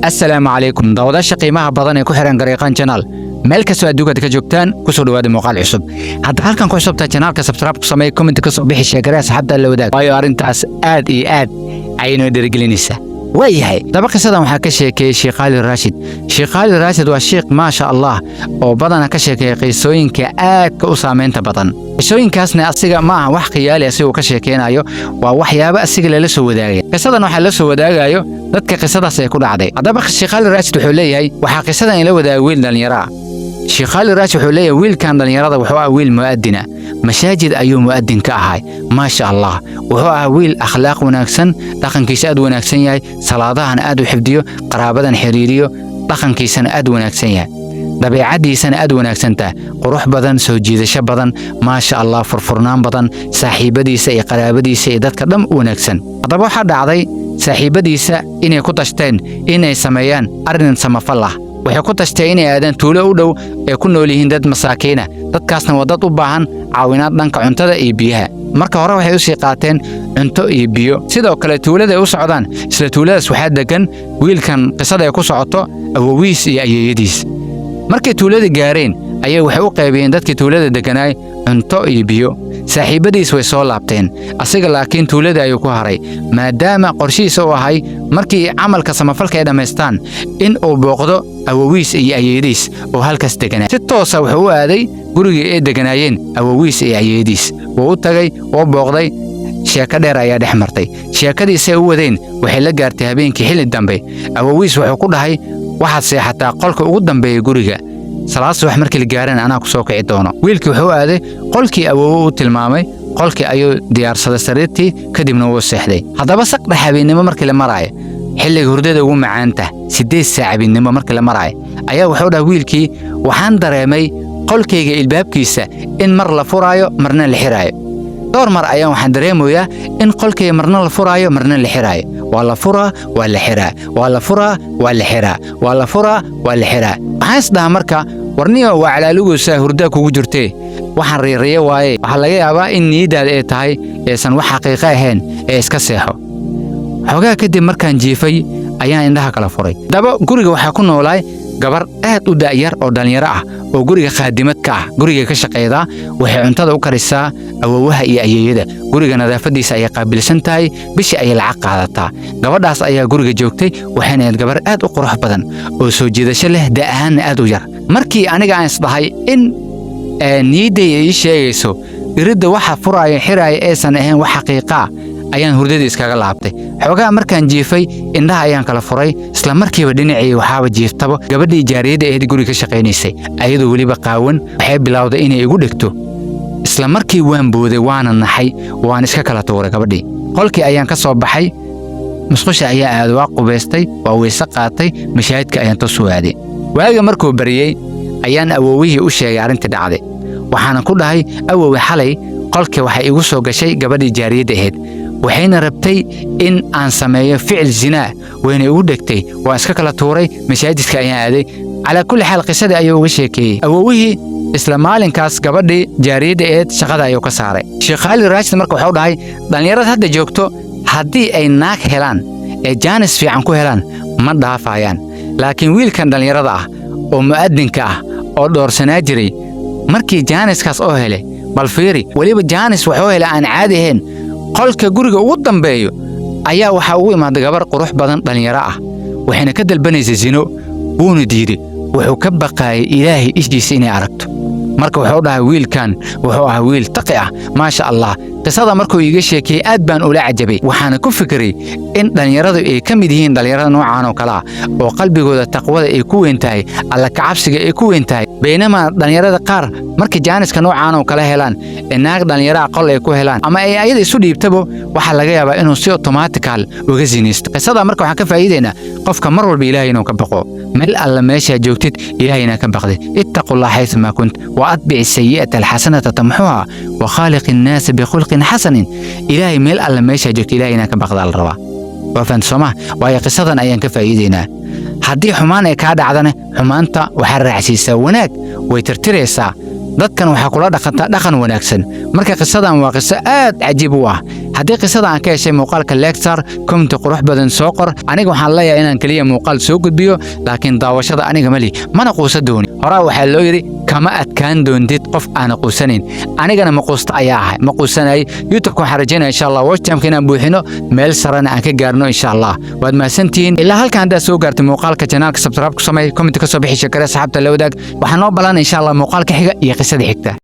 Assalaamu calaykum, daawadaasha qiimaha badan ee ku xihan Garyaqaan Channel, meel kastoo adduunkaad ka joogtaan, kusoo dhawaada muuqaal cusub. Hadda halkan ku cusubtaa channelka, subscribe ku sameey, comment ka soo bixi, share garee, asxaabta la wadaag, waayo arrintaas aad iyo aad ayay noo dhiirigelinaysaa. Waayahay, daba qisadan waxaa ka sheekeeyey Sheekh Khaalid Raashid. Sheekh Khaalid Raashid waa sheekh, maasha Allah, oo badana ka sheekeeya qisooyinka aadka u saameynta badan. Qisooyinkaasna asiga ma aha wax khiyaali asiga uu ka sheekeynayo, waa waxyaabo asiga lala soo wadaagaya. Qisadan waxaa la soo wadaagayo dadka qisadaas ay ku dhacday. Haddaba Sheekh Khaalid Raashid wuxuu leeyahay, waxaa qisadan ila wadaagay wiil dhallinyaro ah. Sheekh Khaalid Raashid wuxuu leeyahay, wiilkan dhallinyarada wuxuu ah wiil mu'adina, masaajid ayuu mu'adin ka ahay. Maasha Allah, wuxuu ahaa wiil akhlaaq wanaagsan, dhaqankiisa aad u wanaagsan yahay, salaadahan aad u xifdiyo, qaraabadan xiriiriyo, dhaqankiisana aad u wanaagsan yahay, dabeecaddiisana aad u wanaagsan tahay, qurux badan, soo jiidasho badan, maasha Allah, furfurnaan badan, saaxiibadiisa iyo qaraabadiisa iyo dadka dhan u wanaagsan. Haddaba waxaa dhacday saaxiibadiisa inay ku tashteen inay sameeyaan arrin samafal ah. Waxay ku tashteen inay aadaan tuulo u dhow ee ku nool yihiin dad masaakiina. Dadkaasna waa dad u baahan caawinaad dhanka cuntada iyo biyaha. Marka hore waxay u sii qaateen cunto iyo biyo. Sidoo kale tuulada ay u socdaan, isla tuuladaas waxaa deggan wiilkan qisada ay ku socoto awowiis iyo ayeeyadiis. Markay tuulada gaareen ayay waxay u qaybiyeen dadkii tuulada degganaay cunto iyo biyo. Saaxiibbadiis way soo laabteen, asiga laakiin tuulada ayuu ku haray, maadaama qorshihiisa uu ahay markii camalka samafalka ay dhammaystaan in uu booqdo awowiis iyo ayeeyadiis oo halkaas deganaa. Si toosa wuxuu u aaday gurigii ay degganaayeen awowiis iyo ayeeyadiis. Wuu u tagay, wuu booqday, sheeko dheer ayaa dhex martay. Sheekadiisay u wadeen waxay la gaartay habeenkii xilli dambe. Awowiis wuxuu ku dhahay, "Waxaad seexataa qolka ugu dambeeya guriga, salaad subax markii la gaarana anaa ku soo kici doono." Wiilkii wuxuu aaday qolkii awoowo u tilmaamay. Qolkii ayuu diyaarsaday sariirtii, kadibna wuu seexday. Haddaba saqdhex habeennimo markii la maraayo, xilliga hurdada ugu macaanta, 8 saac habeennimo markii la maraayo, ayaa wuxuu dhahay wiilkii, "Waxaan dareemay qolkayga ilbaabkiisa in mar la furaayo, marna la xiraayo. Dhowr mar ayaan waxaan dareemayaa in qolkayga marna la furaayo, marna la xiraayo. Waa la furaa, waa la xiraa, waa la furaa, waa la xiraa, waa la furaa, waa la xiraa. Waxaan isdhahaa marka, warniyo waa calaalugaysaa, hurdaa kugu jirtee, waxaan riiriye waaye. Waxaa laga yaabaa in niyaddaada ay tahay, aysan wax xaqiiqo ahayn, ee iska seexo." Xoogaa kadib markaan jiifay ayaan indhaha kala furay. Daba guriga waxaa ku noolaay gabar aad u da'yar oo dhallinyaro ah oo guriga khaadimad ka ah. Guriga ka shaqaydaa, waxay cuntada u karisaa awowaha iyo ayeeyada, guriga nadaafaddiisa ayay qaabilsan tahay, bishii ayay lacag qaadataa. Gabadhaas ayaa guriga joogtay, waxayna ahayd gabar aad u qurux badan oo soo jiidasho leh, da' ahaanna aad u yar. Markii aniga aan isdhahay in niyadday ay ii sheegayso iridda waxa furaaya xiraaya aysan ahayn wax xaqiiqaa, ayaan hurdadii iskaga laabtay. Xoogaa markaan jiifay indhaha ayaan kala furay. Isla markiiba dhinacii waxaaba jiiftaba gabadhii jaariyadda ahayd guriga ka shaqaynaysay, ayadoo weliba qaawan. Waxay bilowday inay igu dhegto. Isla markii waan booday, waana naxay, waan iska kala tuuray gabadhii. Qolkii ayaan ka soo baxay, musqusha ayaa aaday, waa qubaystay, waa weyse qaatay, mashaahidka ayaan toos u aaday. Waaga markuu baryey ayaan awowihii u sheegay arrintii dhacday. Waxaana ku dhahay, "Awowe, xalay qolkii waxay igu soo gashay gabadhii jaariyadda ahayd, waxayna rabtay in aan sameeyo ficil zinaa, wayna igu dhegtay, waan iska kala tuuray, masaajidka ayaan aaday." Calaa kulli xaal, qisadii ayuu uga sheekeeyey awowihii. Isla maalinkaas gabadhii jaariyadda ahayd shaqada ayuu ka saaray. Sheekh Khaalid Raashid marka wuxuu dhahay, dhallinyarada hadda joogto haddii ay naag helaan ee jaanis fiican ku helaan, ma dhaafayaan. Laakiin wiilkan dhallinyarada ah oo mu'adinka ah oo dhoorsanaa jiray, markii jaaniskaas oo helay, bal fiiri, weliba jaanis wuxuu helay aan caadi ahayn. Qolka guriga ugu dambeeyo ayaa waxaa ugu imaaday gabar qurux badan, dhallinyaro ah, waxayna ka dalbanaysay sino, wuuna diiday. Wuxuu ka baqaayay Ilaahay ishiisa inay aragto. Marka wuxuu dhahay, wiilkan wuxuu ahaa wiil taqi ah, maasha Allah. Qisada markuu iiga sheekeeyey aad baan ula cajabay, waxaana ku fikiray in dhallinyaradu ay ka mid yihiin dhallinyarada noocaan oo kale ah oo qalbigooda taqwada ay ku weyn tahay, Alla kacabsiga ay ku weyn tahay, baynamaa dhallinyarada qaar markay jaaniska noocaan oo kale helaan ee naag dhallinyaraha qol ay ku helaan ama ay ayada isu dhiibtabo, waxaa laga yaabaa inuu si automatical uga sinaysto. Qisada marka waxaan ka faa'iidaynaa qofka mar walba Ilaahay inuu ka baqo. Meel alla meeshaa joogtid Ilaahay inaa ka baqdid. اتق الله حيثما كنت وأتبع السيئة الحسنة تمحها وخالق الناس بخلق حسن. Ilaahay meel alla meeshaa joogtid Ilaahay inaa ka baqdaa la rabaa. Waa fahamta sooma? Waayo qisadan ayaan ka faa'iidaynaa. Haddii xumaan ay kaa dhacdana, xumaanta waxaa raacsiisaa wanaag, way tirtiraysaa. Dadkan waxaa kula dhaqantaa dhaqan wanaagsan. Marka qisadan waa qiso aad cajiib u ah. Haddii Haddii qisada aan ka heshay, muuqaalka like saar, comment qurux badan soo qor. Aniga waxaan leeyahay inaan keliya muuqaal soo gudbiyo, laakiin daawashada aniga mali mana quusa dooni. Horaa waxaa loo yidhi, kama adkaan doontid qof aana quusanayn. Anigana ma quusta ayaa ahay, ma quusanayay. YouTube-ka waxaan rajaynaya, insha Allah, watch time-ka inaan buuxino, meel sarena aan ka gaarno, insha Allah. Waad mahadsantihiin ilaa halkan haddaad soo gaartay. Muuqaalka channel-ka subscribe ku samey, comment ka soo bixi, share garee, asxaabta la wadaag. Waxaa noo balan, insha Allah, muuqaalka xiga iyo qisada xigta.